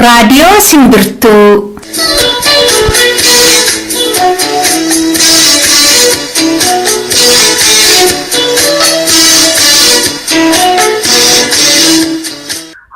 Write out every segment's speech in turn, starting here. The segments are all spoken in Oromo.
Raadiyoo Simbirtuu.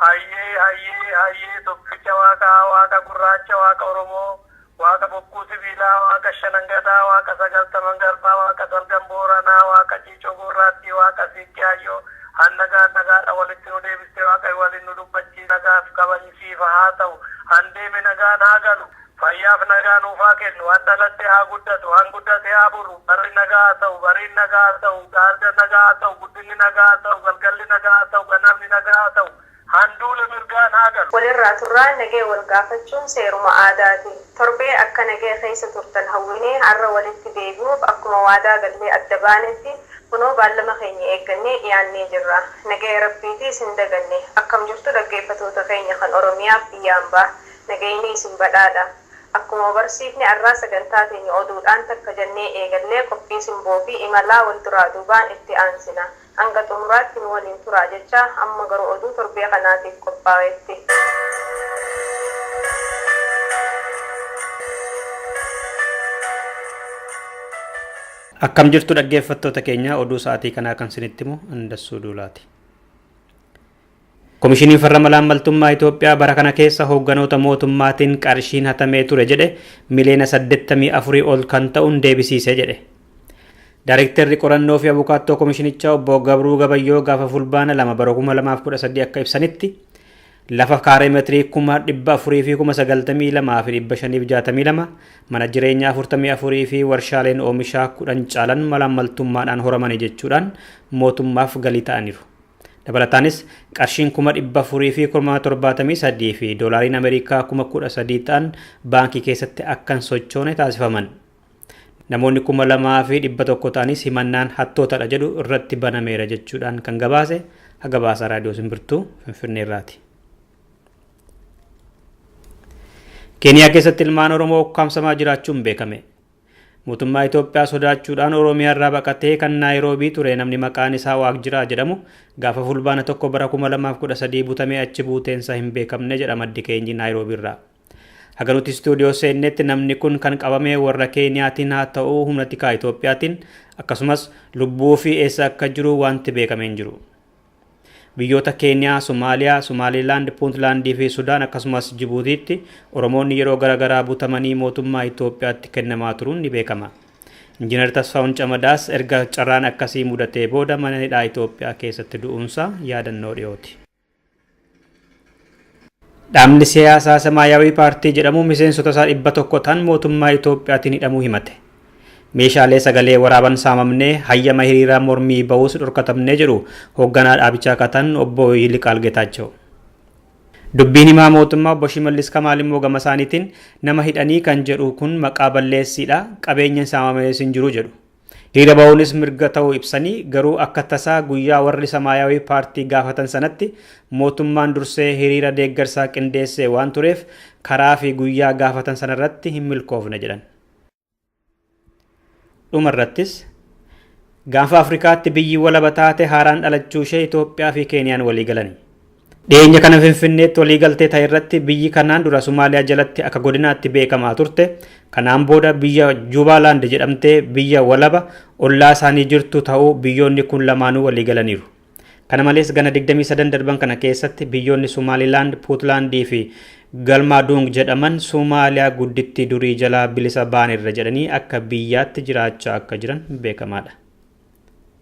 Hayyee hayyee hayyee, tokkicha Waaqaa, Waaqa gurraacha, Waaqa Oromoo, Waaqa bokkuu sibiilaa, Waaqa shanangataa, Waaqa sagaltaman garbaa, Waaqa salgan booranaa, Waaqa ciicoo gurraattii, Waaqa siiqqee hayyoo, hannagaa nagaadha walitti nu deebistee, Waaqa waliin nu dubbachii, nagaaf kabajisiifa haa ta'u, handeeme nagaan haa galu, fayyaaf nagaa nuufaa kennu, han dhalatte haa guddatu, han guddate haa buru, barri nagaa haa ta'u, bariin nagaa haa ta'u, gaarda nagaa haa ta'u, guddinni nagaa haa ta'u, galgalli nagaa haa ta'u, ganamni nagaa haa ta'u, handuula mirgaan haa galu. Walirraa turraan nagee wal gaafachuun seeruma aadaati. Torbee akka nagee keessa turtan hawwinee, har'a walitti deebi'uuf akkuma waadaa gallee adda baanetti kunoo baallama keenya eeggannee dhiyaannee jirra. Nagaya Rabbiiti isin daganne. Akkam jirtu dhaggeeffatoota keenya kan Oromiyaaf biyya ambaa? Nagayni isin badhaadha. Akkuma barsiifne arraa sagantaa teenya oduudhaan takka jennee eegallee, qophii simboo fi imalaa wal duraa duubaan itti aansina. Hanga xumuraatti nu waliin turaa jecha, amma garuu oduu torbee kanaatiif qophaa'etti. Akkam jirtu dhaggeeffattoota keenya? Oduu sa'aatii kanaa kan isinitti himu Andassuu Duulaati. Komishiniin farra malaammaltummaa Itoophiyaa bara kana keessa hoogganoota mootummaatiin qarshiin hatamee ture jedhe miliyoona 84 ol kan ta'uun deebisiise jedhe. Daarektarri qorannoo fi abukaattoo komishinichaa obbo Gabruu Gabayyoo gaafa Fulbaana 2 bara 2013 akka ibsanitti, lafa kaaree meetirii 492,562,000, mana jireenyaa 44 fi warshaaleen oomishaa 10 caalan malaammaltummaadhaan horamanii jechuudhaan mootummaaf galii ta'aniiru. Dabalataanis qarshiin 473,073 fi doolaariin Ameerikaa 13,000 ta'an baankii keessatti akka hin sochoone taasifaman. Namoonni 2,100 ta'anis himannaan hattootadha jedhu irratti banameera jechuudhaan kan gabaase gabaasa Raadiyoo Simbirtuu Finfinneerraati. Keeniyaa keessatti ilmaan Oromoo ukkaamsamaa jiraachuun beekame. Mootummaa Itoophiyaa sodaachuudhaan Oromiyaa irraa baqatee kan Naayiroobii ture namni maqaan isaa Waaqjiraa jedhamu gaafa Fulbaana 1 bara 2013 butamee achi buuteensa hin beekamne jedha maddi keenyi Naayiroobii irraa. Haga nuti istuudiyoo seennetti namni kun kan qabame warra Keeniyaatiin haa ta'u humna tikaa Itoophiyaatiin, akkasumas lubbuu fi eessa akka jiru wanti beekame hin jiru. Biyyoota Keeniyaa, Somaaliyaa, Somaalilaand, Puuntlaandii fi Sudaan akkasumas Jibuutiitti Oromoonni yeroo garaagaraa butamanii mootummaa Itoophiyaatti kennamaa turuun ni beekama. Injiinar Tasfaa'un Camadaas erga carraan akkasii mudatee booda mana hidhaa Itoophiyaa keessatti du'uunsaa yaadannoo dhiyooti. Dhaabni siyaasaa Samaayyaawii Paartii jedhamu miseensota isaa 100 ta'an mootummaa Itoophiyaatiin hidhamuu himate. Meeshaalee sagalee waraaban saamamnee, hayyama hiriiraa mormii bahuus dhorkatamnee jedhu hoogganaa dhaabichaa kan ta'an obbo Yiliqaal Geetaachew. Dubbiin himaa mootummaa obbo Shimallis Kamaal immoo gama isaaniitiin, nama hidhanii kan jedhu kun maqaa balleessiidha, qabeenya saamamees hin jiru jedhu. Hiriira bahuunis mirga ta'uu ibsanii, garuu akka tasaa guyyaa warri Samaayaawii Paartii gaafatan sanatti mootummaan dursee hiriira deeggarsaa qindeessee waan tureef karaa fi guyyaa gaafatan sanarratti hin milkoofne jedhan. Dhuma irrattis, Gaanfa Afrikaatti biyyi walaba taate haaraan dhalachuu ishee Itoophiyaa fi Keeniyaan walii galani. Dhiyeenya kana Finfinneetti waliigaltee ta'e irratti biyyi kanaan dura Somaaliyaa jalatti akka godinaatti beekamaa turte, kanaan booda biyya Juubaalaand jedhamtee biyya walaba ollaa isaanii jirtu ta'uu biyyoonni kun lamaanuu waliigalaniiru. Kana malees gana 23 darban kana keessatti biyyoonni Somaalilaand, Puutlaandii fi Galmaaduung jedhaman Somaaliyaa guddittii durii jalaa bilisa baanerra jedhanii akka biyyaatti jiraachaa akka jiran beekamaadha.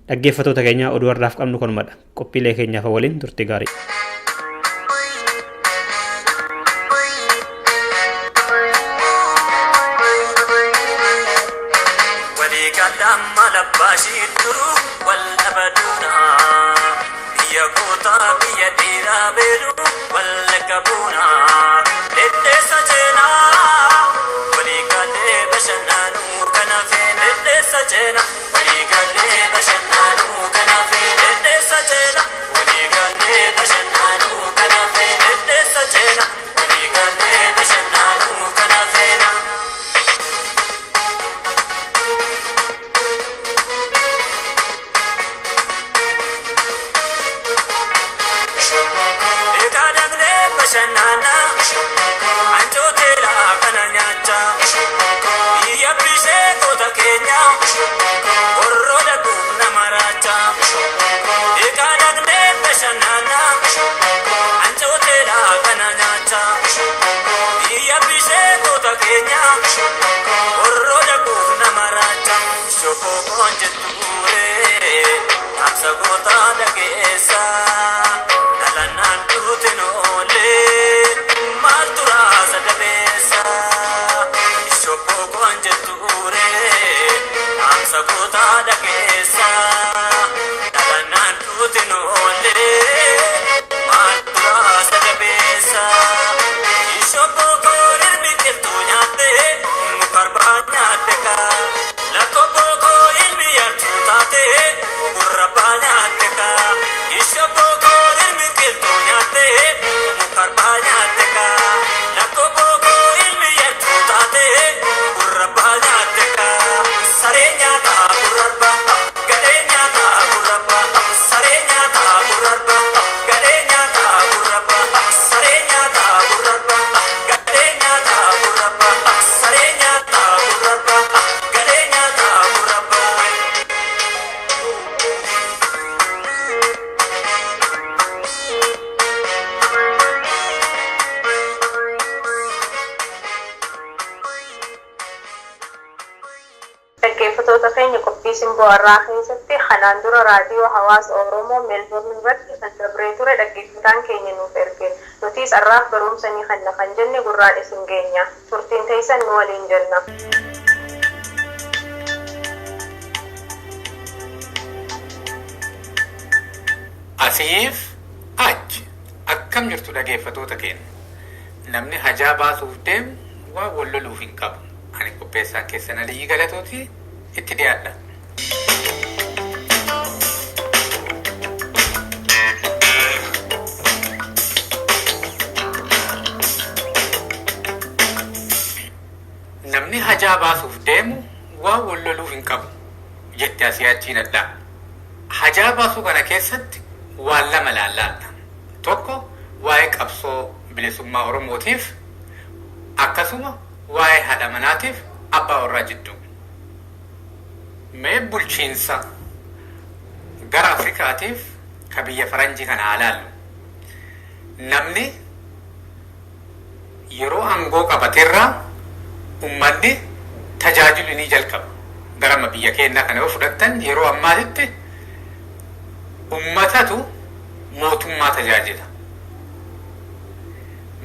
Dhaggeeffattoota keenya, oduu har'aaf qabnu kanumadha. Qophiilee keenyaaf waliin turtii gaarii. Walii galama labbaashii duru wal dhabaduuna. Biyya gootaa, biyya dhiiraa beelu wallagga buuna. Deddeessa ceenaa walii galee bashannanuu kana feene. Deddeessa ceenaa walii galee bashannanuu kana feene. Deddeessa ceenaa walii galee bashannanuu kana feene. Deddeessa ceenaa walii galee bashannanuu kana feena. Egaa dhaqnee bashannanaa. Orroo dhaquuf nama raacha shokokoon jettu guuree dhaamsa gootaa dhageessa dhalannaan duutin oolee maaltu raasa dabeessa shokokoon jettu guuree dhaamsa gootaa dhageessa dhalannaan duutin oolee maaltu raasa dabeessa shokokoon biqiltuu nyaatte mukarbaa nyaatte kaa lakkobbokoo ilmi yartuu taate gurrabbaa nyaatte kaa ishobbokoo ilmi qiltuu nyaatte mukarbaa nyaatte kaa lakkobbokoo ilmi yartuu taate gurrabbaa nyaatte kaa saree nyaataa gurrabbaa gadhee nyaataa gurrabbaa saree nyaataa gurrabbaa gadhee nyaataa gurrabbaa saree nyaataa gurrabbaa gadhee nyaataa gurrabbaa saree nyaataa gurrabbaa gadhee nyaataa gurrabbaa. Dhaggeeffattoota keenya qophii simboo har'aa keessatti kanaan dura raadiyoo hawaasa Oromoo Meelboorn irratti kan dabree ture dhaggeeffataan keenya nuuf erge. Nutis har'aaf barumsa ni kenna kan jenne gurraan isin geenya. Turtiin teessan nu waliin jenna. Asiif achi akkam jirtu dhaggeeffattoota keenya. Namni hajaa baasuuf deemu waan wal loluuf hin qabu. Ani qopheessaan keessan Aliyyi Galatooti itti dhiyaadha. Namni hajaa baasuuf deemu waan wal loluuf hin qabu jette asii achiin addaa. Hajaa baasuu kana keessatti waan lama laallaadha. Tokko waa'ee qabsoo bilisummaa Oromootiif akkasuma waa'ee haadha manaatiif abbaa warraa jidduu. Mee bulchiinsa gara Afrikaatiif ka biyya faranjii kana haa laallu. Namni yeroo aangoo qabateerraa ummanni tajaajilu ni jalqaba. Garama biyya keenyaa kana yoo fudhattan yeroo ammaatitti ummatatu mootummaa tajaajila.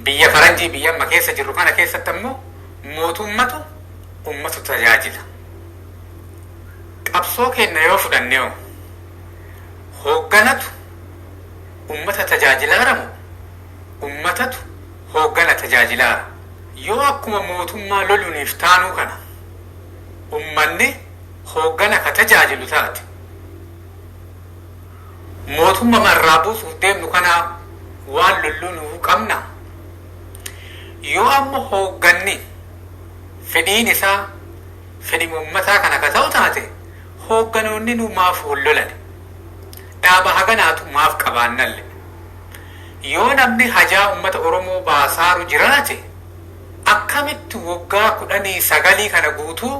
Biyya faranjii biyya amma keessa jirru kana keessatti ammoo mootummatu ummatu tajaajila. Qabsoo keenya yoo fudhanne hoo hoogganatu ummata tajaajilaara moo ummatatu hooggana tajaajilaara? Yoo akkuma mootummaa loluniif taanuu kana ummanni hooggana ka tajaajilu taate mootummaa irraa buusuuf deemnu kana waan lolluu nuuf qabna. Yoo ammoo hoogganni fedhiin isaa fedhii uummataa kana ka ta'u taate hoogganoonni nu maaf wal lolan dhaaba haganaatu maaf qabaannalle. Yoo namni hajaa uummata Oromoo baasaaru jiraate akkamitti waggaa 19 kana guutuu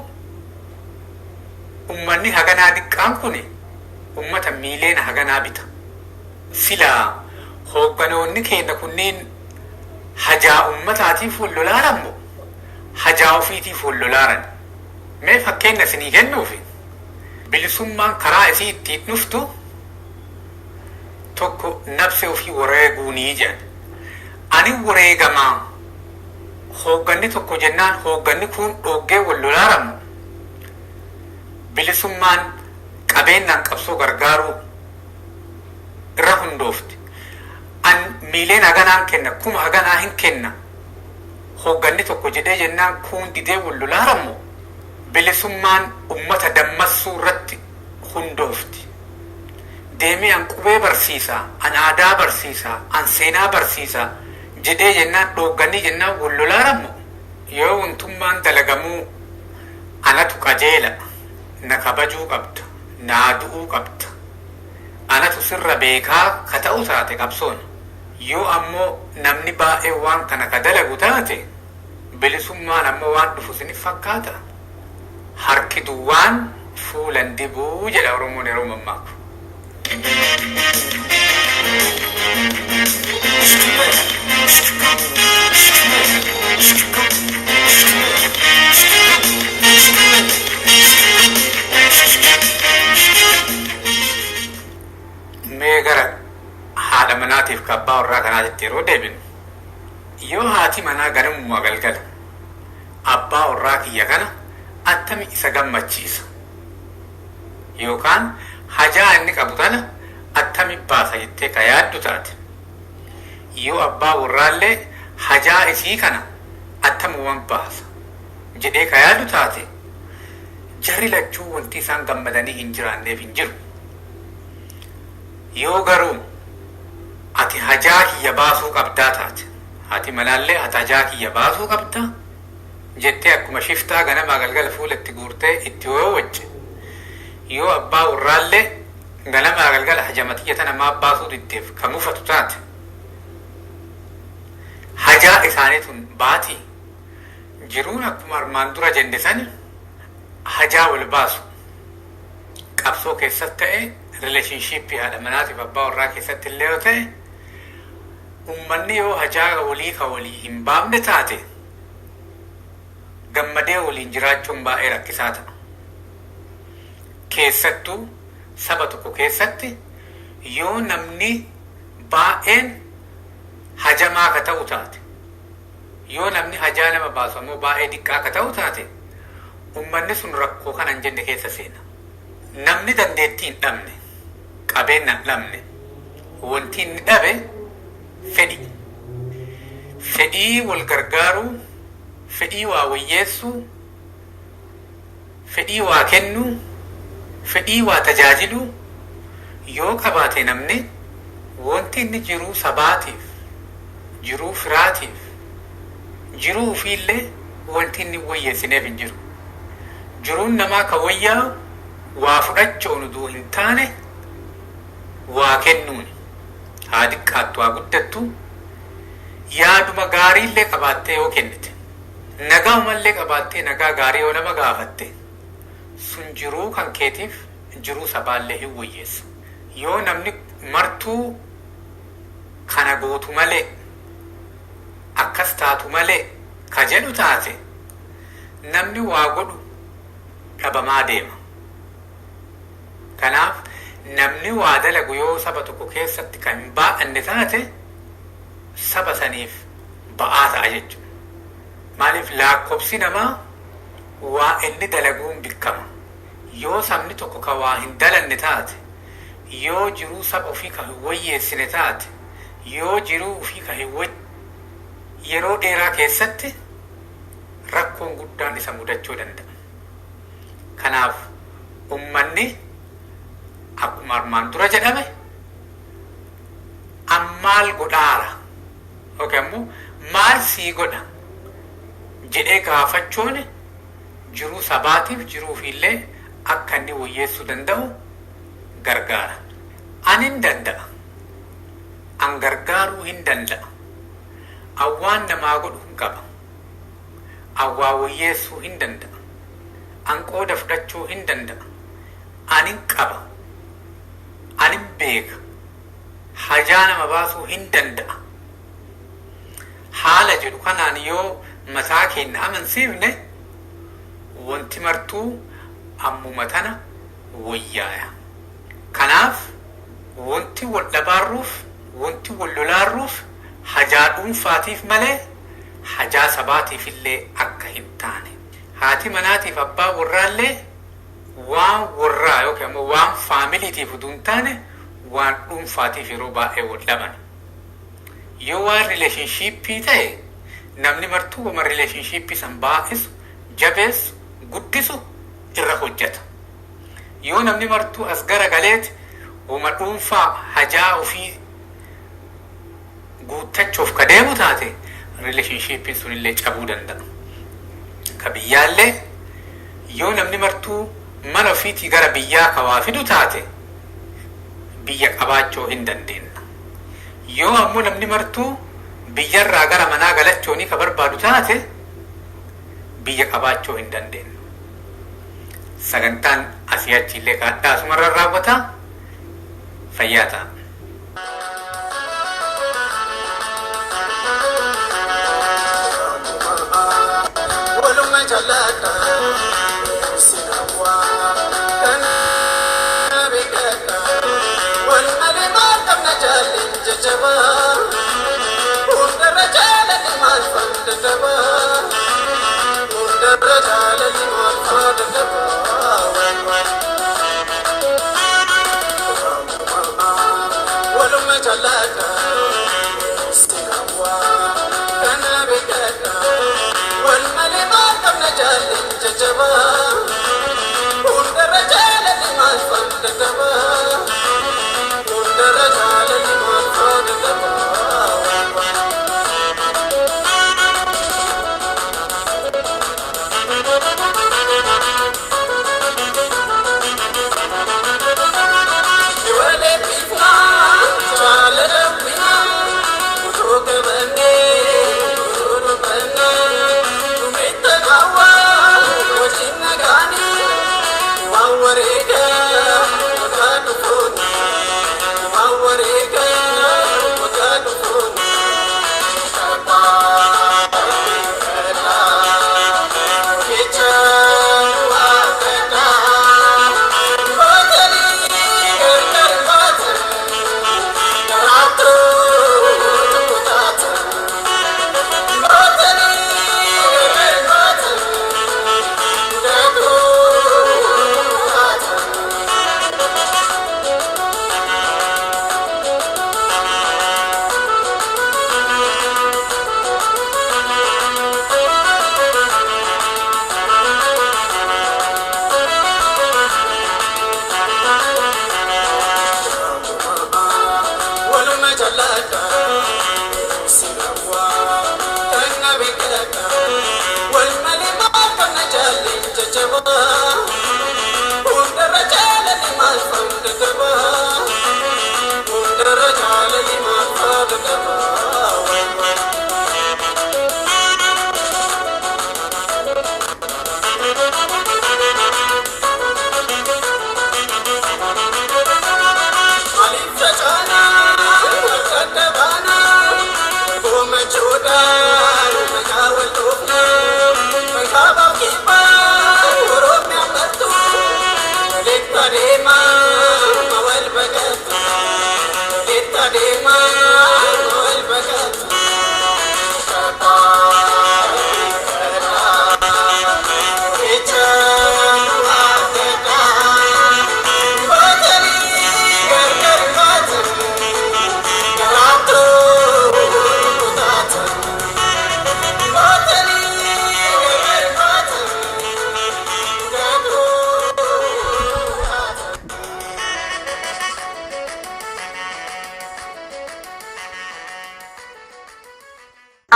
uummanni haganaa diqqaan kun uummata miileena haganaa bita. Silaa hoogganoonni keenya kunneen hajaa uummataatiif wal lolaaran moo hajaa ofiitiif wal lolaaran? Mee fakkeenya isinii kennuufi bilisummaan karaa isii ittiin dhuftu tokko nafse ofii wareeguunii jedhan. Ani wareegamaa hoogganni tokko jennaan hoogganni kun dhoggee wal lolaaramu bilisummaan qabeenyaan qabsoo gargaaruu irra hundoofti. An miileen haganaan kenna kuma haganaa hin kenna hoogganni tokko jedhee jennaan kun didee wal lolaaramu bilisummaan ummata dammassuu irratti hundoofti. Deemee an qubee barsiisaa, an aadaa barsiisaa, an seenaa barsiisaa jedhee jennaan dhoogganii jennaan wal lolaaramu yoo wantummaan dalagamuu anatu qajeela na kabajuu qabda naa du'uu qabda anatu sirra beekaa ka ta'u taate qabsoon yoo ammoo namni baay'ee waan kana ka dalagu taate bilisummaan ammoo waan dhufu sinif fakkaata harki duwwaan fuulan dibuu jedha Oromoon yeroo mammaaku. Mee gara haadha manaatiif ka abbaa warraa kanaatitti yeroo deebinu, yoo haati manaa ganamuma galgala abbaa warraa kiyya kana attami isa gammachiisa yookaan hajaa inni qabu tana attami baasa jettee ka yaaddu taate, yoo abbaa warraallee hajaa isii kana attamuman baasa jedhee ka yaadu taate, jarri lachuu wanti isaan gammadanii hin jiraanneef hin jiru. Yoo garuu ati hajaa kiyya baasuu qabdaa taate, haati manaallee ati hajaa kiyya baasuu qabda jettee akkuma shiftaa ganamaa galgala fuula itti guurtee itti yoo wacce, yoo abbaa warraallee ganamaa galgala hajama tiyya tana maaf baasuu diddeef ka mufatu taate, hajaa isaanii tun baatii? Jiruun akkuma armaan dura jenne sani hajaa wal baasu. Qabsoo keessatti ta'e, relationship haadha manaatiif abbaa warraa keessatti illee yoo ta'e, ummanni yoo hajaa walii ka walii hin baafne taate, gammadee waliin jiraachuun baay'ee rakkisaa ta'a. Keessattuu saba tokko keessatti yoo namni baay'een hajamaa ka ta'u taate, yoo namni hajaa nama baasu ammoo baay'ee diqqaa ka ta'u taate, ummanni sun rakkoo kana hin jenne keessa seena. Namni dandeettii hin dhabne, qabeenya hin dhabne, wanti inni dhabe fedhi. Fedhii wal gargaaruu, fedhii waa wayyeessuu, fedhii waa kennuu, fedhii waa tajaajiluu yoo qabaate, namni wanti inni jiruu sabaatiif, jiruu firaatiif, jiruu ofiillee wanti inni wayyeessineef hin jiru. Jiruun namaa ka wayyaa'u waa fudhachuun uduu hin taane waa kennuuni. Haa diqqaattu haa guddattu, yaaduma gaariillee qabaattee yoo kennite, nagaumallee qabaattee nagaa gaarii yoo nama gaafatte, sun jiruu kan keetiif jiruu sabaallee hin wayyeessa. Yoo namni martuu kana gootu malee, akkas taatu malee ka jedhu taate, namni waa godhu dhabamaa deema. Kanaaf namni waa dalagu yoo saba tokko keessatti kan hin baay'anne taate, saba saniif ba'aa ta'a jechuudha. Maaliif? Lakkoofsi namaa waa inni dalaguun beekama. Yoo sabni tokko ka waa hin dalanne taate, yoo jiruu saba ofii ka hin wayyeessine taate, yoo jiruu ofii ka hin yeroo dheeraa keessatti rakkoon guddaan isa mudachuu danda'a. Kanaaf ummanni akkuma armaan dura jedhame ammaal godhaara yookiin ammoo maal sii godha jedhee gaafachuun jiruu sabaatiif jiruu ofiillee akka inni wayyeessuu danda'u gargaara. Ani hin danda'a. An gargaaruu hin danda'a. An waan namaa godhu hin qaba. An waa wayyeessuu hin danda'a. An qooda fudhachuu hin danda'a. Anin qaba. Anin beeka. Hajaa nama baasuu hin danda'a. Haala jedhu kanaan yoo mataa keenya amansiifne, wanti martuu ammuma tana wayyaaya. Kanaaf wanti wal dhabaarruuf, wanti wal lolaarruuf hajaa dhuunfaatiif malee hajaa sabaatiif illee akka hin taane. Haati manaatiif abbaa warraallee waan warraa yookiin ammoo waan faamiliitiif utuu hin taane waan dhuunfaatiif yeroo baay'ee wal dhaban. Yoo waan relationshipii ta'e, namni martuu wama relationshipii san baay'isu, jabeessu, guddisu irra hojjeta. Yoo namni martuu as gara galeeti wama dhuunfaa hajaa ofii guuttachuuf ka deemu taate, relationshipiin sunillee cabuu danda'a. Ka biyyaallee yoo namni martuu mana ofiitii gara biyyaa ka waa fidu taate, biyya qabaachuu hin dandeenna. Yoo ammoo namni martuu biyyarraa gara manaa galachuunii ka barbaadu taate, biyya qabaachuu hin dandeenyu. Sagantaan asii achi illee kaadhaa asumarra raawwata. Fayyaa ta'a.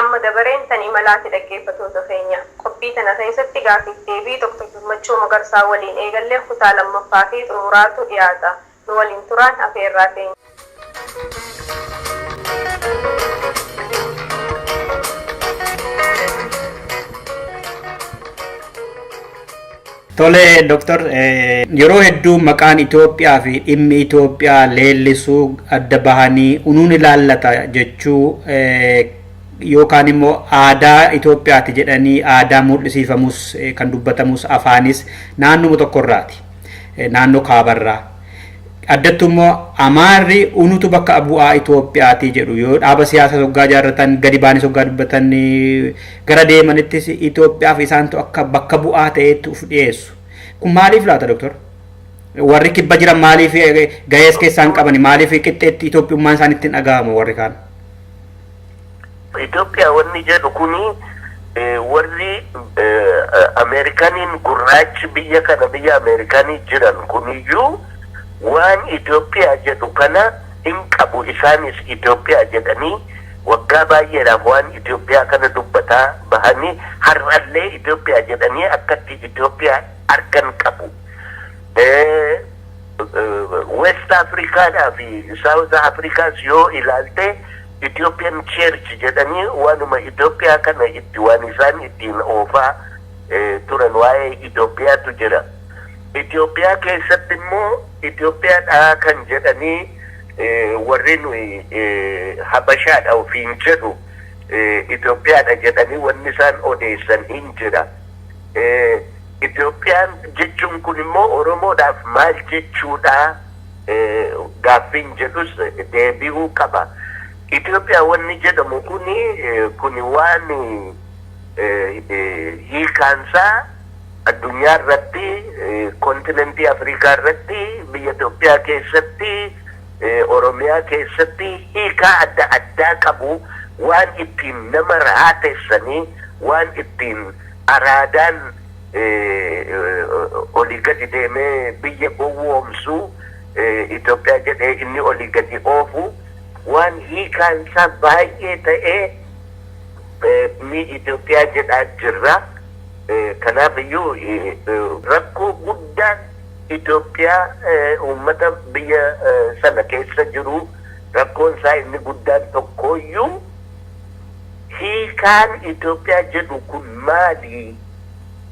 Amma dabareen tan imalaati dhaggeeffattoota keenya. Qophii tana keessatti gaaffiif deebii Dr. Gammachuu Magarsaa waliin eegallee kutaa lammaffaa fi xumuraatu dhiyaata. Nu waliin turaan afeerraa keenya. Tole Doktor, yeroo hedduu maqaan Itoophiyaa fi dhimmi Itoophiyaa leellisuu adda bahanii unuun ilaallata jechuu yookaan immoo aadaa Itoophiyaati jedhanii aadaa mul'isiifamus kan dubbatamus afaanis naannuma tokkorraati. Naannoo kaabarraa. Addattu immoo Amaarri unutu bakka bu'aa Itoophiyaati jedhu yoo dhaaba siyaasaa soggaa jaarratan gadi baanii soggaa dubbatan gara deemanittis Itoophiyaaf isaantu akka bakka bu'aa ta'etti uf dhiyeessu. Kun maaliif laata Doktor? Warri kibba jiran maaliif gahees keessaa hin qabani? Maaliif qixxeetti Itoophiyummaan isaan ittiin dhaga'amu warri kaan? Itoophiyaa wanni jedhu kuni warri Ameerikaaniin gurraachi biyya kana biyya Ameerikaanii jiran kuniyyuu waan Itoophiyaa jedhu kana hin qabu. Isaanis Itoophiyaa jedhanii waggaa baay'eedhaaf waan Itoophiyaa kana dubbataa bahanii har'allee Itoophiyaa jedhanii akkatti Itoophiyaa argan qabu. West Afrikaadhaa fi South Afrikaas yoo ilaalte Ethiopian Church jedhanii waanuma Itoophiyaa kana itti waan isaan ittiin oofaa turan waa'ee Itoophiyaatu jira. Itoophiyaa keessatti immoo Itoophiyaadhaa kan jedhanii warri nuyi Habashaadha ofiin jedhu Itoophiyaadha jedhanii wanni isaan odeessan hin jira. Itoophiyaan jechuun kun immoo Oromoodhaaf maal jechuudha gaaffiin jedhus deebi'uu qaba. Itoophiyaa wanni jedhamu kuni kuni waan hiikaansaa addunyaa irratti, kontinentii Afrikaa irratti, biyya Itoophiyaa keessatti, Oromiyaa keessatti hiikaa adda addaa qabu, waan ittiin nama raatessanii, waan ittiin araadaan olii gadi deemee biyya gowwoomsu, Itoophiyaa jedhee inni olii gadi oofu, waan hiikaansaa baay'ee ta'ee ni Itoophiyaa jedhaa jirra. Kanaaf iyyuu rakkoo guddaan Itoophiyaa uummata biyya sana keessa jiru, rakkoon isaa inni guddaan tokkoyyuu hiikaan Itoophiyaa jedhu kun maali?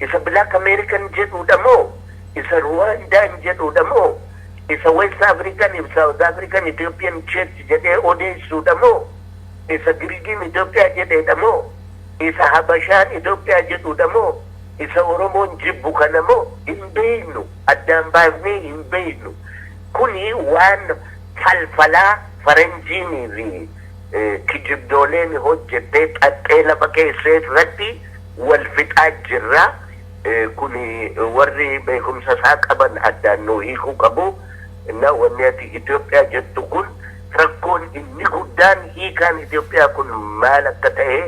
Isa Black American jedhudha moo? Isa Rwandaan jedhudha moo? Isa West African, South African Ethiopian Church jedhee odeessuudha moo? Isa Giriikiin Itoophiyaa jedheedha moo? Isa Habashaan Itoophiyaa jedhudha moo? Isa Oromoon jibbu kana moo? Hin beeknu. Addaan baafnee hin beeknu. Kuni waan falfalaa faranjiinii fi kijibdooleen hojjettee xaxxee lafa keessee irratti wal fixaa jirra. Kuni warri beekumsa isaa qaban addaan nuu hiikuu qabu. Na wanni ati Itoophiyaa jettu kun, rakkoon inni guddaan hiikaan Itoophiyaa kun maal akka ta'e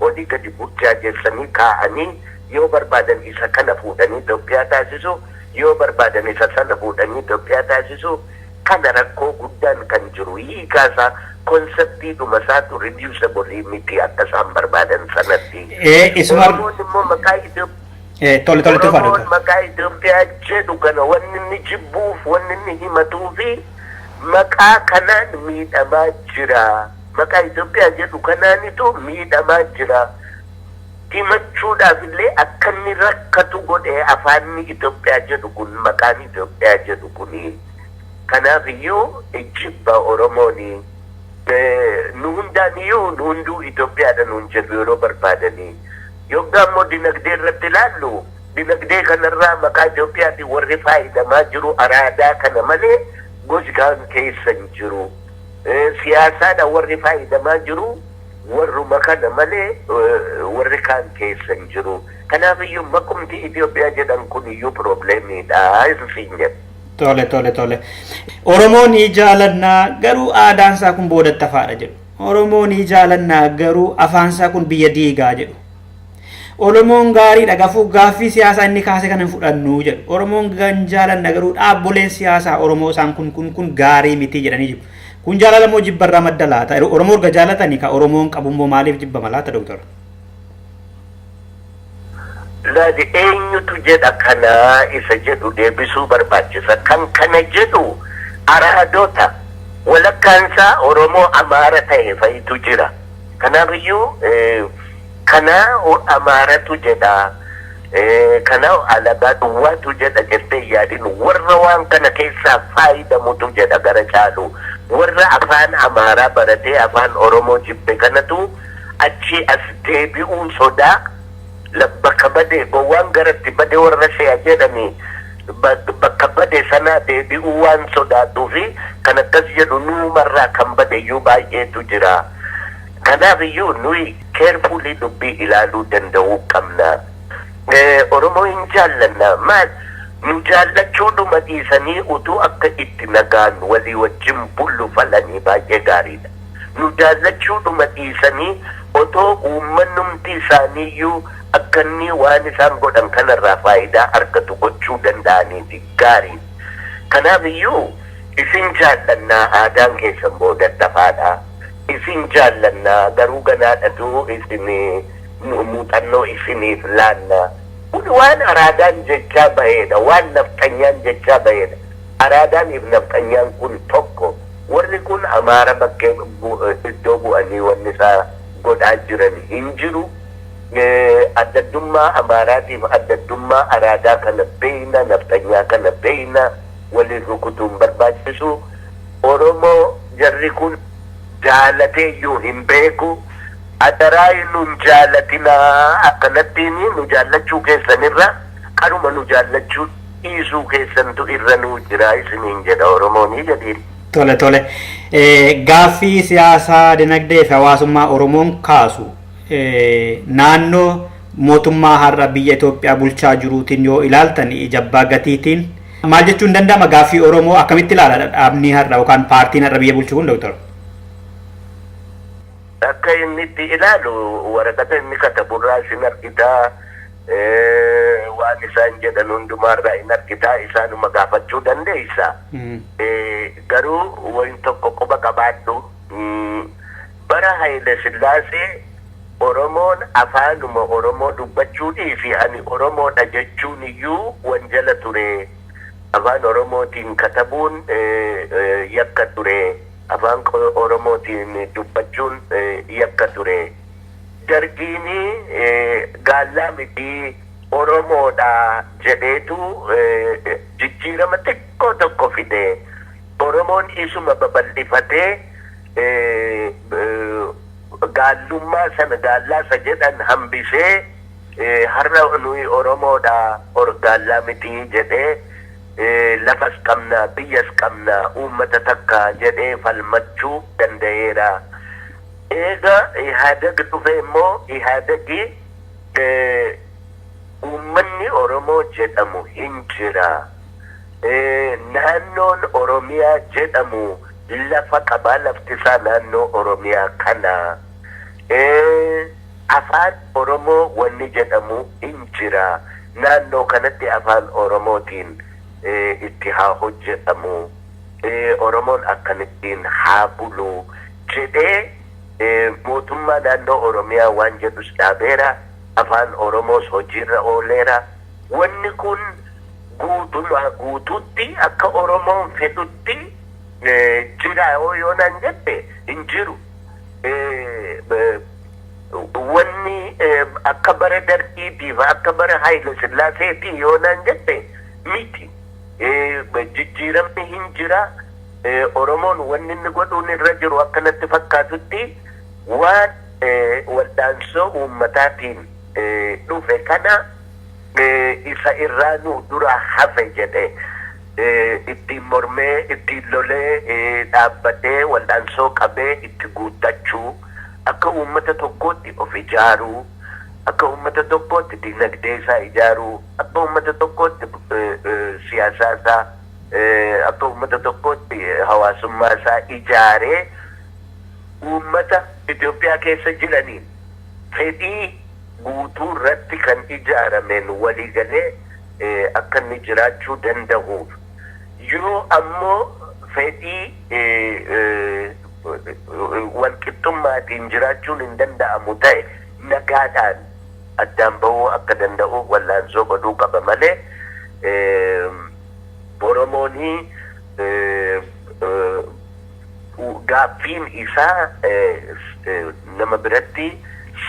olii gadi burjaajessanii kaa'anii, yoo barbaadan isa kana fuudhanii Itoophiyaa taasisu, yoo barbaadan isa sana fuudhanii Itoophiyaa taasisu. Kana rakkoo guddaan kan jiru hiikaasaa, conceptiidhuma isaatu reducible miti akka isaan barbaadan sanatti. Isuma Oromoon immoo maqaa Itoophiyaa Tole, tole, tufaa. Oromoon maqaa Itoophiyaa jedhu kana wanni inni jibbuuf, wanni inni himatuu fi maqaa kanaan miidhamaa jira. Maqaa Itoophiyaa jedhu kanaanitu miidhamaa jira. Himachuudhaaf illee akka inni rakkatu godhe afaanni Itoophiyaa jedhu kun, maqaan Itoophiyaa jedhu kuni. Kanaaf iyyuu jibba Oromooni. Nu hundaan iyyuu, nu hunduu Itoophiyaadha nuun jedhu yeroo barbaadanii. Yoggaa immoo dinagdee irratti ilaallu, dinagdee kanarraa maqaa Itoophiyaatiin warri faayidamaa jiru araadaa kana malee gosi kaan keessa hin jiru. Siyaasaadhaan warri faayidamaa jiru warruma kana malee warri kaan keessa hin jiru. Kanaaf iyyuu maqumti Itoophiyaa jedhan kun iyyuu problemiidha siin jedha. Tole. Oromoo ni jaalannaa, garuu aadaan isaa kun boodatti hafaadha jedhu. Oromoo ni jaalannaa, garuu afaan isaa kun biyya diigaa jedhu. Oromoon gaariidha, gafuu gaaffii siyaasaa inni kaase kana hin fudhannu jedhu. Oromoon gan jaalanna, garuu dhaabboleen siyaasaa Oromoo isaan kun kun kun gaarii miti jedhanii jiru. Kun jaalala moo jibbarraa madda laata? Oromoo erga jaalatanii ka Oromoon qabu immoo maaliif jibbama laata, doktor? Laali, eenyutu jedha kanaa isa jedhu deebisuu barbaachisa. Kan kana jedhu araadota walakkaansaa Oromoo Amaara ta'e fa'itu jira. Kanaaf iyyuu kana Amaaratu jedha. Kana alagaa duwwaatu jedha jettee yaadin, warra waan kana keessaa faayidamutu jedha gara caalu. Warra afaan Amaaraa baratee afaan Oromoo jibbe kanatu achi as deebi'uu sodaa, bakka bade gowwaan garatti bade warra se'a jedhanii, bakka bade sana deebi'uu waan sodaatuu fi kan akkas jedhu nuumarraa kan bade iyyuu baay'eetu jira. Kanaaf iyyuu nuyi carefully dubbii ilaaluu danda'uu qabna. Oromoo hin jaallanna, maal nu jaallachuudhuma dhiisanii utuu akka itti nagaan walii wajjin bullu falanii baay'ee gaariidha. Nu jaallachuudhuma dhiisanii otoo uummannumti isaaniiyyuu akka inni waan isaan godhan kanarraa faayidaa argatu gochuu danda'aniiti gaarii. Kanaaf iyyuu isin jaallannaa, aadaan keessan booda tafaadha. Isin jaallannaa, garuu ganaadhatu isin muuxannoo isiniif laanna. Kun waan araadaan jechaa baheedha. Waan nafxanyaan jechaa baheedha. Araadaaniif nafxanyaan kun tokko. Warri kun Amaara bakkee iddoo bu'anii wanni isaa godhaa jiran hin jiru. Addaddummaa Amaaraatiif addaddummaa araadaa kana beeyna, nafxanyaa kana beeyna, waliin rukutuun barbaachisu. Oromoo jarri kun jaalatee iyyuu hin beeku. Adaraa nun jaalatinaa, akkanattiin nu jaallachuu keessanirra kanuma nu jaallachuu dhiisuu keessantu irra nuu jira isiniin jedha Oromoonii jedhiin. Tole tole. Gaaffii siyaasaa, dinagdee fi hawaasummaa Oromoon kaasu naannoo mootummaa har'a biyya Itoophiyaa bulchaa jiruutiin yoo ilaaltan, ija abbaa gatiitiin maal jechuun danda'ama? Gaaffii Oromoo akkamitti ilaala dhaabni har'a yookaan paartiin har'a biyya bulchu kun, Dooktar? Akka inni itti ilaalu waraqata inni kataburraa isin argitaa, waan isaan jedhan hundumaarraa hin argitaa, isaanuma gaafachuu dandeessa. Garuu wayin tokko quba qabaadhu. Bara Haile Sillaasee Oromoon afaanuma Oromoo dubbachuu dhiisi, ani Oromoodha jechuun iyyuu wanjala ture. Afaan Oromootiin katabuun yakka ture. Afaan Oromootiin dubbachuun yakka ture. Dargiin gaallaa miti, Oromoodha jedheetu jijjiirama xiqqoo tokko fide. Oromoon isuma babal'ifatee gaallummaa sana, gaallaa isa jedhan hambisee, har'a nuyi Oromoodha, gaallaa miti jedhee, lafas qabna, biyyas qabna, uummata takka jedhee falmachuu danda'eera. Eega Ihaadag dhufe immoo Ihaadagi uummanni Oromoo jedhamu hin jira. Naannoon Oromiyaa jedhamu lafa qabaa, lafti isaa naannoo Oromiyaa kana. Afaan Oromoo wanni jedhamu hin jira. Naannoo kanatti afaan Oromootiin itti haa hojjetamu. Oromoon akkamittiin haa bulu jedhee mootummaa naannoo Oromiyaa waan jedhus dhaabeera. Afaan Oromoos hojiirra ooleera. Wanni kun guutumaa guutuutti akka Oromoon fedhutti jira yoo naan jette, hin jiru. Wanni akka bara Dargiitiif akka bara Haayile Sillaaseetii yoo naan jette, miti. Jijjiiramni hin jira. Oromoon wanni inni godhuun irra jiru akka natti fakkaatutti waan waldaansoo uummataatiin dhufe kana, isa irraa nu dura hafe jedhe ittiin mormee, ittiin lolee, dhaabbatee, waldaansoo qabee itti guuttachuu, akka uummata tokkootti of ijaaruu, akka uummata tokkootti dinagdee isaa ijaaruu, akka uummata tokkootti siyaasaa isaa, akka uummata tokkootti hawaasummaa isaa ijaaree, uummata Itoophiyaa keessa jiraniin fedhii guutuu irratti kan ijaarameen waliigalee akka inni jiraachuu danda'uuf, yoo ammoo fedhii walqixxummaatiin jiraachuun hin danda'amu ta'e, nagaadhaan addaan bahuu akka danda'uuf wallaansoo godhuu qaba malee, Oromoonii gaaffiin isaa nama biratti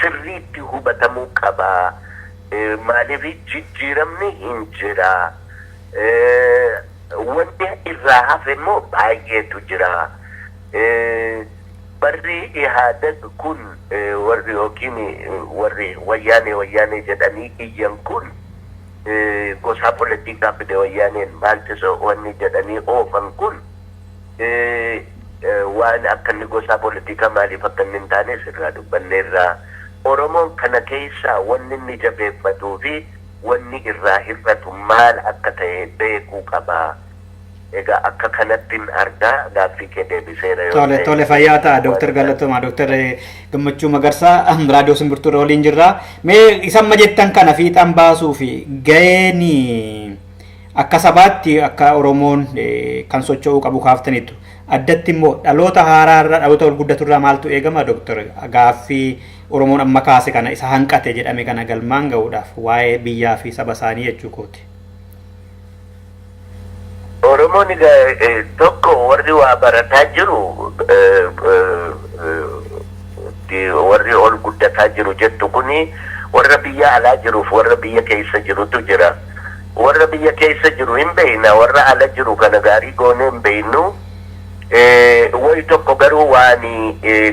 sirriitti hubatamuu qaba. Maaliif jijjiiramni hin jira. Wanti irraa hafe immoo baay'eetu jira. Barri Ihaadag kun, warri yookiin warri wayyaanee wayyaanee jedhanii iyyan kun, gosaa politikaa fide wayyaaneen maaltiso wanni jedhanii oofan kun, waan akka inni gosaa politikaa maaliif akka inni hin taane sirraa dubbanneerraa. Oromoon kana keessaa wanni inni jabeeffatuu fi wanni irraa hir'atu maal akka ta'e beekuu qaba. Egaa akka kanattiin argaa, gaaffii kee deebiseera yoo Tole ta'e. Tole, fayyaa ta'a Dooktar, Galatoomaa Dooktar Gammachuu Magarsaa, Raadiyoo Simbirtuu irra waliin jirra. Mee isa amma jettan kana fiixaan baasuu fi gaheen akka sabaatti akka Oromoon kan socho'uu qabu kaaftaniitu. Addatti immoo dhaloota haaraa irraa, dhaloota ol guddatu irraa maaltu eegama, Dooktar? Gaaffii Oromoon amma kaase kana, isa hanqate jedhame kana galmaan gahuudhaaf, waa'ee biyyaa fi saba isaanii jechuu kooti. Oromoon egaa tokko warri waa barataa jiru, warri ol guddataa jiru jettu kuni, warra biyya alaa jiruuf warra biyya keessa jirutu jira. Warra biyya keessa jiru hin beekna, warra ala jiru kana gaarii goonee hin beeknu. Wayi tokko garuu waan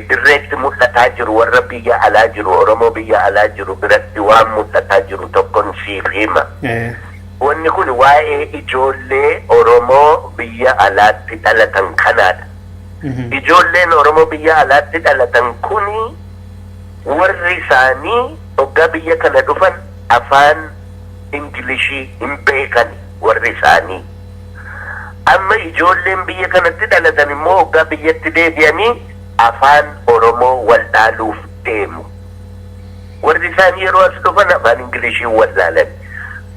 dirreetti mul'ataa jiru, warra biyya alaa jiru, Oromoo biyya alaa jiru biratti waan mul'ataa jiru tokkon siif hima. Wanni kun waa'ee ijoollee Oromoo biyya alaatti dhalatan kanaadha. Ijoolleen Oromoo biyya alaatti dhalatan kuni warri isaanii hoggaa biyya kana dhufan afaan Ingilishii hin beekan warri isaanii. Amma ijoolleen biyya kanatti dhalatan immoo hoggaa biyyatti deebi'anii afaan Oromoo wallaaluuf deemu. Warri isaanii yeroo as dhufan afaan Ingilishii wallaalan.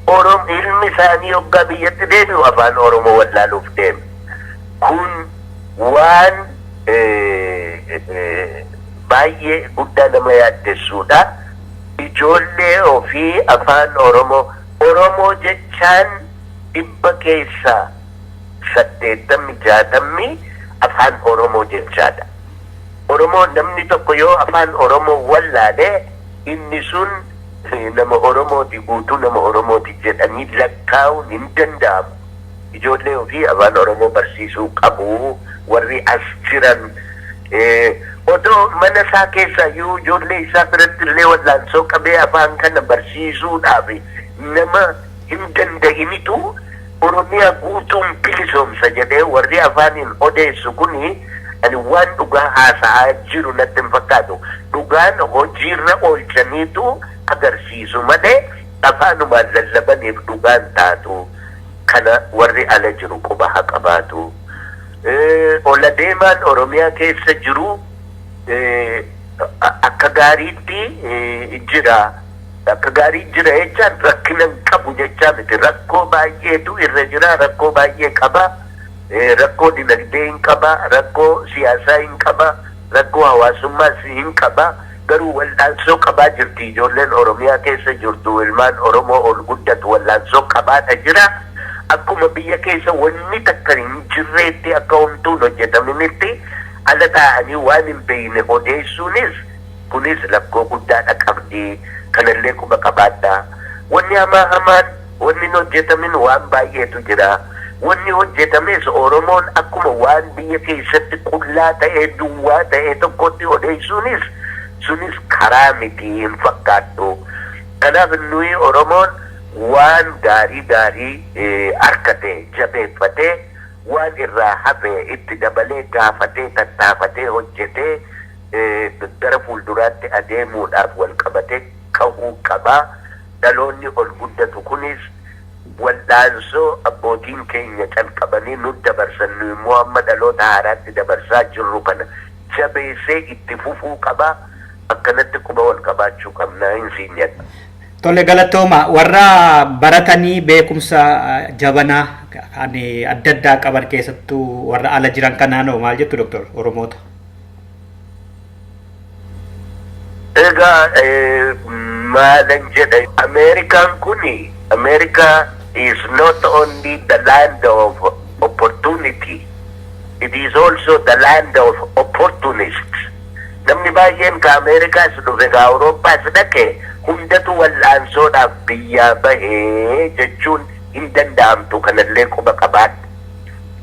Orom ilmi isaanii hoggaa biyyatti deebi'u afaan Oromoo wallaaluuf deema. Kun waan baay'ee guddaa nama yaaddessuudha. Ijoollee ofii afaan Oromoo, Oromoo jechaan 80% 60 afaan Oromoo jechaadha. Oromoo namni tokko yoo afaan Oromoo wallaalee, inni sun nama Oromooti, guutuu nama Oromooti jedhanii lakkaa'uun hin danda'amu. Ijoollee ofii afaan Oromoo barsiisuu qabu warri as jiran. Otoo mana isaa keessa iyyuu ijoollee isaa biratti illee wallaansoo qabee afaan kana barsiisuudhaaf nama hin danda'initu Oromiyaa guutuun bilisoomsa jedhee warri afaaniin odeessu kuni ani waan dhugaa haasa'aa jiru natti hin fakkaatu. Dhugaan hojiirra oolchaniitu agarsiisu malee afaanumaan lallabaniif dhugaan taatu. Kana warri ala jiru quba haa qabaatu. Ola deemaan Oromiyaa keessa jiru akka gaariitti jira. Akka gaarii jira jechaan rakkina hin qabu jechaa miti. Rakkoo baay'eetu irra jira. Rakkoo baay'ee qaba. Rakkoo dinagdee hin qaba. Rakkoo siyaasaa hin qaba. Rakkoo hawaasummaas hin qaba. Garuu wal'aansoo qabaa jirti ijoolleen Oromiyaa keessa jirtu, ilmaan Oromoo ol guddatu wal'aansoo qabaadha jira. Akkuma biyya keessa wanni takka hin jirreetti, akka homtuun hojjetaminitti ala taa'anii waan hin beekne odeessuunis kunis rakkoo guddaadha qabdi. Kanallee quba qabaadha. Wanni hamaa hamaan wanni hin hojjetamin waan baay'eetu jira. Wanni hojjetames Oromoon akkuma waan biyya keessatti qullaa ta'ee, duwwaa ta'ee tokkotti odeessuunis sunis karaa miti hin fakkaattu. Kanaaf nuyi Oromoon waan gaarii gaarii harkate jabeeffatee, waan irraa hafe itti dabalee gaafatee, tattaafatee, hojjetee gara fuulduraatti adeemuudhaaf wal qabatee ka'uu qaba. Dhaloonni ol guddatu kunis wal'aansoo abbootiin keenya calqabanii nu dabarsan, nu immoo amma dhaloota haaraatti dabarsaa jirru kana jabeessee itti fufuu qaba. Akkanatti quba wal qabaachuu qabna hin siin jedha. Tole, galatooma. Warra baratanii beekumsa jabanaa kan adda addaa qaban, keessattuu warra ala jiran kanaanoo maal jettu, Doktor, Oromoota? Egaa maalan jedha, Ameerikaan kuni, America is not only the land of opportunity, it is also the land of opportunists. Namni baay'een ka Ameerikaas dhufe, ka Awurooppaas dhaqe, hundatu wal'aansoodhaaf biyyaa bahee jechuun hin danda'amtu. Kanallee quba qabaadha.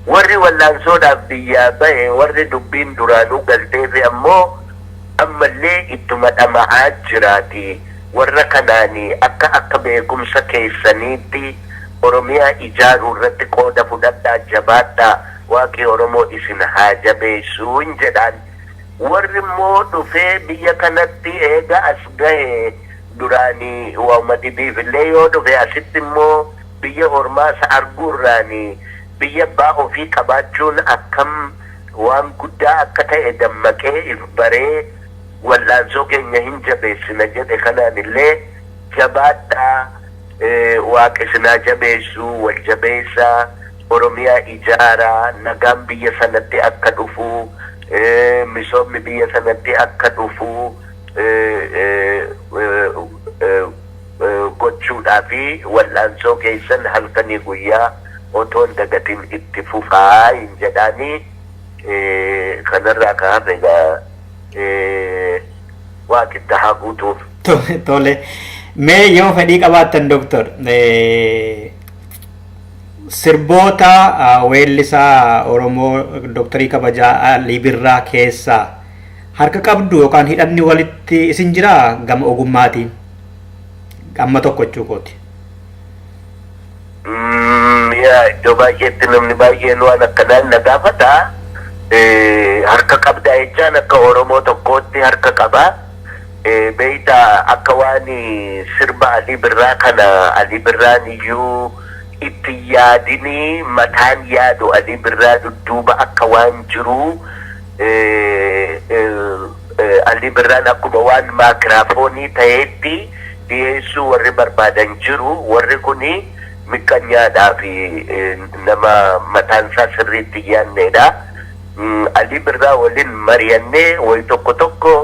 Warri wal'aansoodhaaf biyyaa bahe, warri dubbiin duraanuu galteefi ammoo ammallee ittuma dhama'aa jiraati. Warra kanaanii akka beekumsa keessaniitti Oromiyaa ijaaruu irratti qooda fudhadhaa, jabaadhaa, waaqii Oromoo isin haa jabeessuu hin jedhaan. Warri immoo dhufee biyya kanatti eega as gahe, duraanii waa'uma dhibiif illee yoo dhufe, asitti immoo biyya ormaas arguurraanii biyya abbaa ofii qabaachuun akkam waan guddaa akka ta'e dammaqee if baree wal'aansoo keenya hin jabeessina jedhe kanaan illee jabaadhaa, waaqisinaa jabeessuu, wal jabeessaa, Oromiyaa ijaaraa, nagaan biyya sanatti akka dhufu, misoomni biyya sanatti akka dhufu gochuudhaa fi wal'aansoo keessan halkanii guyyaa otoo hin dagatin itti fufaa hin jedhaanii. Kanarraa ka hafe egaa waaqitti haa guutuuf. Tole. Mee yoo fedhii qabaattan, Doktor, Sirboota weellisaa Oromoo Dooktarii Kabajaa Alii Birraa keessaa harka qabdu yookaan hidhanni walitti isin jiraa gama ogummaatiin amma tokko jechuu kooti. Yaa, iddoo baay'eetti namni baay'een waan akkanaan na gaafata. Harka qabdaa jechaan akka Oromoo tokkootti harka qabaa. Beeyta, akka waan sirba Alii Birraa kana Alii Birraan iyyuu itti yaadinii mataan yaadu Alii Birraa dudduuba akka waan jiru, Alii Birraan akkuma waan maakiraafoonii ta'eetti dhiyeessuu warri barbaadan jiru. Warri kuni miqqanyaadhaa fi nama mataan isaa sirriitti yaadneedha. Alii Birraa waliin mari'annee wayi tokko tokko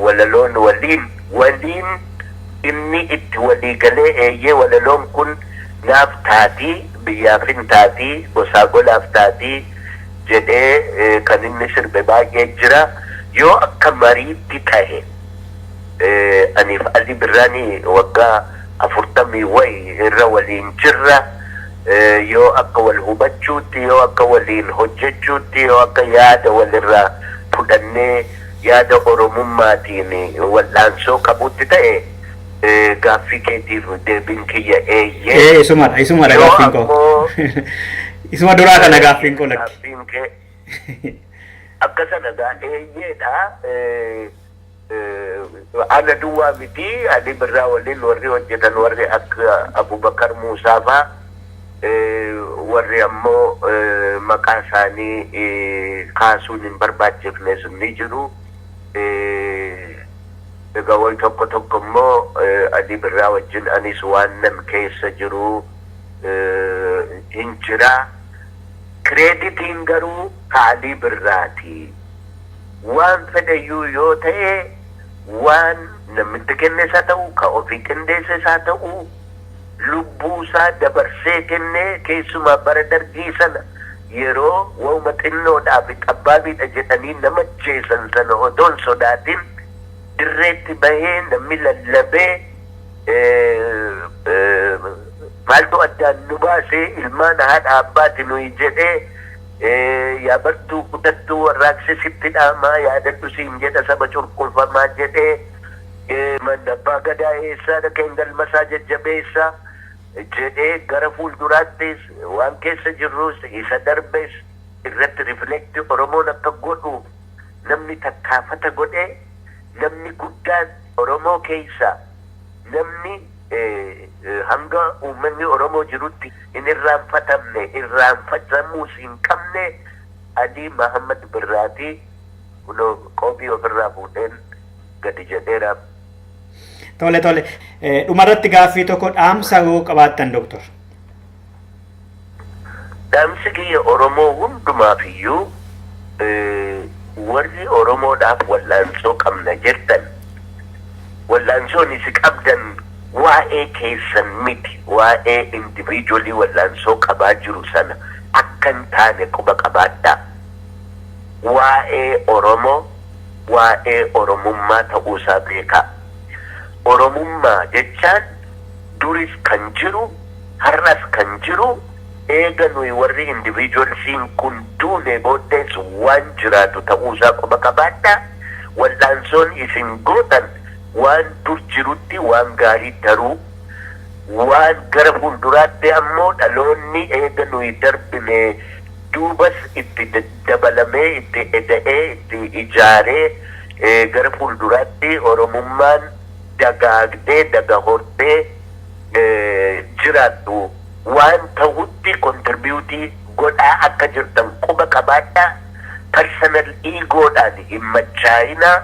walaloon waliin inni itti walii galee, eeyyee, walaloon kun naaf taatii, biyyaaf hin taatii, gosaa golaaf taatii jedhee kan inni sirbe baay'ee jira. Yoo akka mariitti tahe, aniif Alii Birraanii waggaa 40 wayi irra waliin jirra. Yoo akka wal hubachuutti, yoo akka waliin hojjechuutti, yoo akka yaada walirraa fudhannee yaada Oromummaatiin wal'aansoo qabutti ta'e, gaaffii keetiif deebiin kiyya eeyyee. Ee, isumadha gaaffiin koo. Isuma duraa kana gaaffiin koo, lakki. Gaaffiin kee akka sana gaa, eeyyeedha. Ana duwwaa miti, Alii Birraa waliin warri hojjetan, warri akka Abubakar Muusaa faa, warri ammoo maqaa isaanii kaasuun hin barbaachifne sun ni jiru. Egaa wayi tokko tokko immoo Alii Birraa wajjin anis waan nan keessa jiru hin jira. Credit iin garuu ka Alii Birraati. Waan fedhayyuu yoo ta'e, waan namitti kennes haa ta'u, ka ofii qindeesses haa ta'u, lubbuusaa dabarsee kennee, keessumaa bara Dargii sana yeroo wauma xinnoodhaa fi xabbaabiidha jedhanii nama jeesan sana otoo hin sodaatin dirreetti bahee namni lallabee, maaltu addaan nu baasee, ilmaan haadha abbaati nuyi jedhee, yaa bartuu kutattuu warraaqsi sitti dhaamaa, yaadadhu siin jedha saba cunqurfamaa jedhee, abbaa gadaa eessaa dhaqeen galmasaa jajjabeessaa jedhee, gara fuulduraattis waan keessa jirrus isa darbes irratti reflect Oromoon akka godhuuf namni tattaafata godhee, namni guddaan Oromoo keessa, namni hanga uummanni Oromoo jirutti hin irraanfatamne, irraanfatamuus hin qabne, Alii Mahammad Birraatii. Kunoo qoobii ofirraa fuudheen gadi jedheera. Tole. Dhumarratti gaaffii tokko, dhaamsa yoo qabaattan, doktor. Dhaamsi kiyya Oromoo hundumaaf iyyuu, warri Oromoodhaaf wallaansoo qabna jettan, wallaansoon isi qabdan waa'ee keessan miti, waa'ee individual wallaansoo qabaa jiru sana akka hin taane quba qabaadhaa. Waa'ee Oromoo, waa'ee Oromummaa ta'uusaa beekaa. Oromummaa jechaan duris kan jiru, har'as kan jiru, eega nuyi warri individuals iin kun duune booddees waan jiraatu ta'uusaa quba qabaadhaa. Wal'aansoon isin gootan waan dur jirutti waan gaarii taruu, waan gara fuulduraatti ammoo dhaloonni eega nuyi darbine duubas itti dabalamee, itti eda'ee, itti ijaaree, gara fuulduraatti Oromummaan dagaagdee daga hortee jiraattu waan ta'utti contribute godhaa akka jirtan quba qabaadhaa. Personal ego dhaan hin machaa'inaa.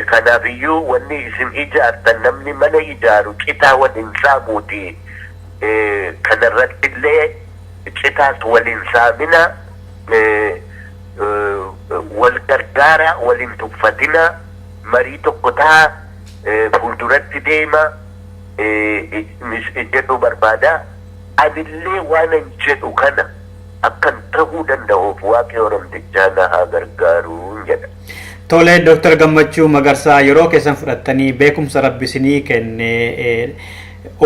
Kanaafiyyuu wanni isin ijaartan, namni mana ijaaru citaa waliin saamuuti. Kanarratti illee citaas waliin saamina, wal gargaara, waliin tuffatina, marii tokko ta'a, fuulduratti deema jedhu barbaada. Anillee waanan jedhu kana akkan ta'uu danda'uuf Waaqi Oromtichaa na haa gargaaruun jedha. Tole, Dooktar Gammachuu Magarsaa, yeroo keessan fudhattanii beekumsa Rabbi isinii kenne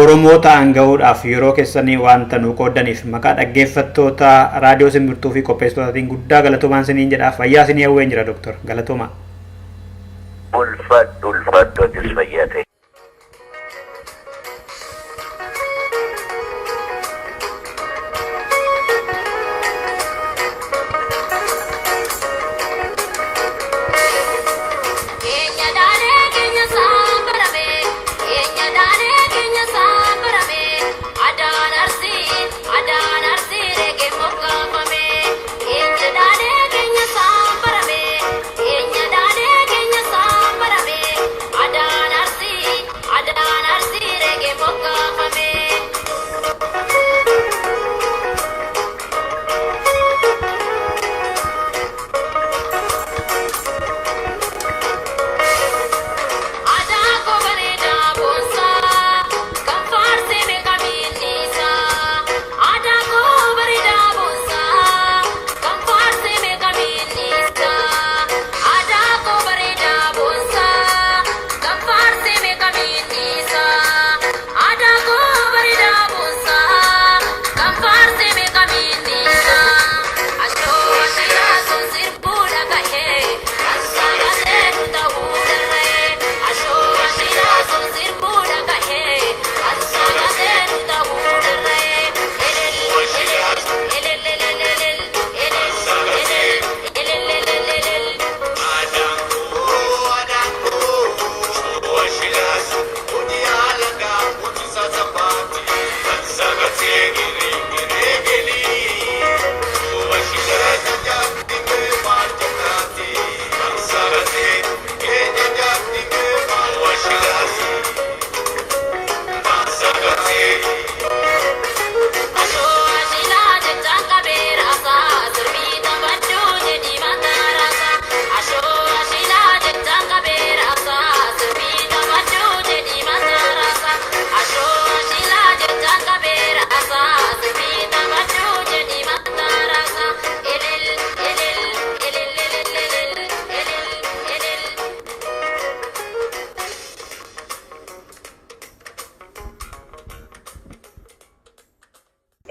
Oromoo ta'an gahuudhaaf yeroo keessanii wanta nu qooddaniif maqaa dhaggeeffattoota raadiyoo simbirtuu fi qopheessitootaatiin guddaa galatoomaan isiniin jedha. Fayyaa isinii hawween jira Dooktor. Galatoomaa. Ulfaadhu ulfaadhu atis fayyaa ta'e.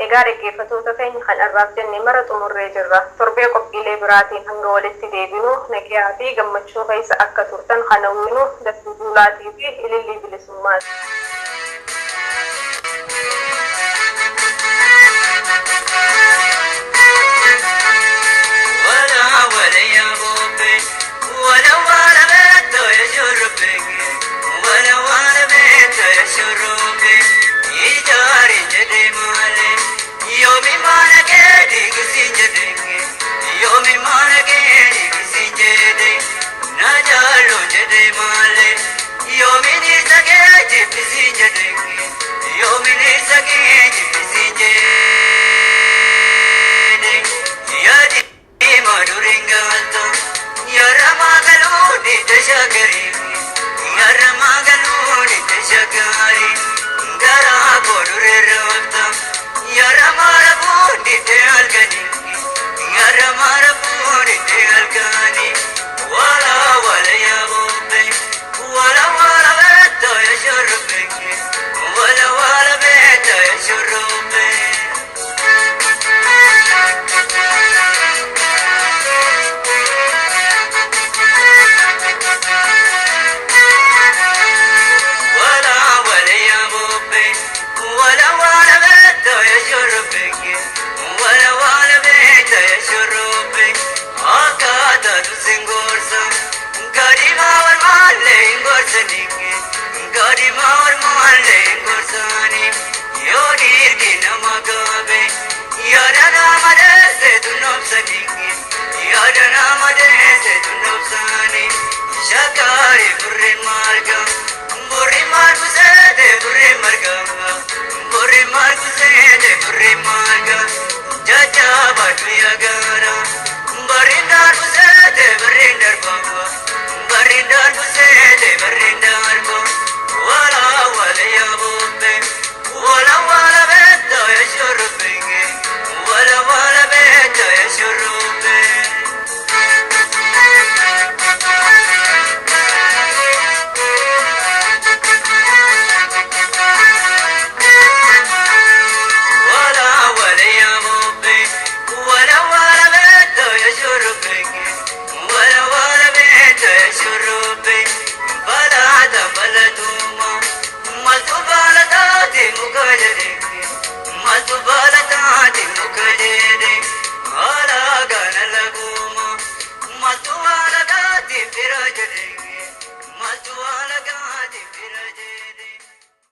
Egaa dhaggeeffattoota keenya kan har'aaf jenne mara xumurree jirra. Torbee qophiilee biraatiin hanga walitti deebinu nagayaa fi gammachuu keessa akka turtan kan hawwinu dafii duulaatii fi ilillii bilisummaati. Thank you. Cubbaa.